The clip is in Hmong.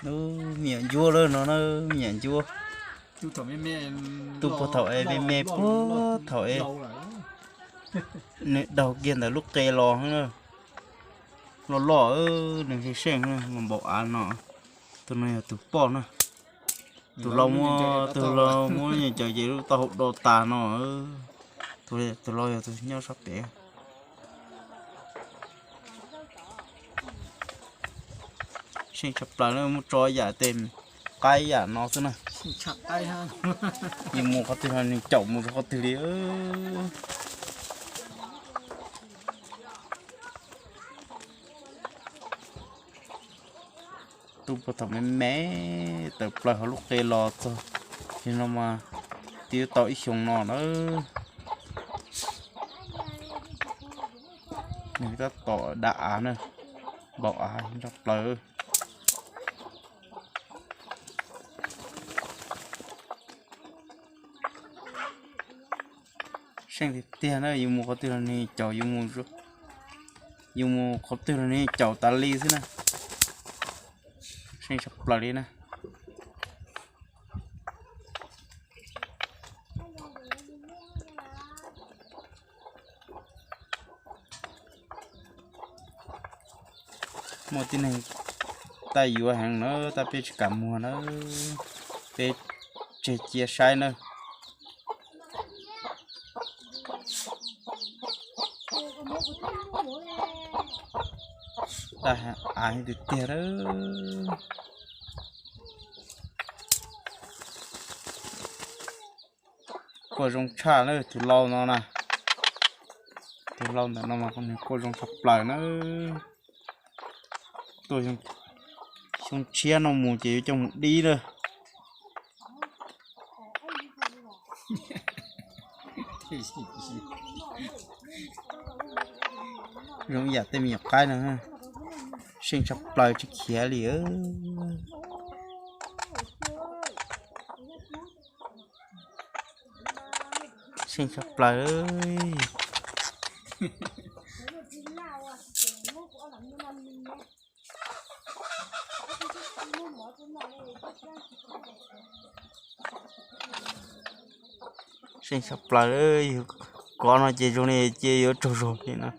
Ub, me nyuam ntsuab lawm no na, me nyuam ntsuab. Tub puag thaum es me me puag thaum es nws daug kiag ntawm lub qe los na. Loj loj, nws seej seej, npaum av no. Tus no yog tus poj na. Tus laus muab, tus laus muab nyuam caum ces lub taub hau do tas no. Tus laus yog tus nyob sab pem. Seej tshaj plaws na, muab tso yam tej qaib yam no xwb na. Yuav mus qhov twg los nws caum mus rau qhov twg li. Tub puag thaum me me tawm plaws hauv lub qe los txog li no mas twb tau ib xyoos no na. Nws tab tom da av na, npaum av tshaj plaws. Seej tiag tiag na, yus mus qhov twg los nws caum yus mus, yus mus qhov twg los nws caum tas li xwb na. Seej tshaj plaws li na. Muaj tib neeg tab yuav heev na, tab peb tsis kam muag na, peb tseg cia saib na. Tab av tiag tiag. Kuj zoo tshaj na, tus lau no na, tus lau ntawm no mas nws kuj zoo tshaj plaws na. Tuaj xyoo tshiab no mus ces yuav coj mus dib lawm. Zoo ib yam tej me nyuam qaib no, seej tshaj plaws tsis khiav li. Seej tshaj plaws. Seej tshaj plaws, yus kov no ces zoo li cia yuav tsaug zog li no.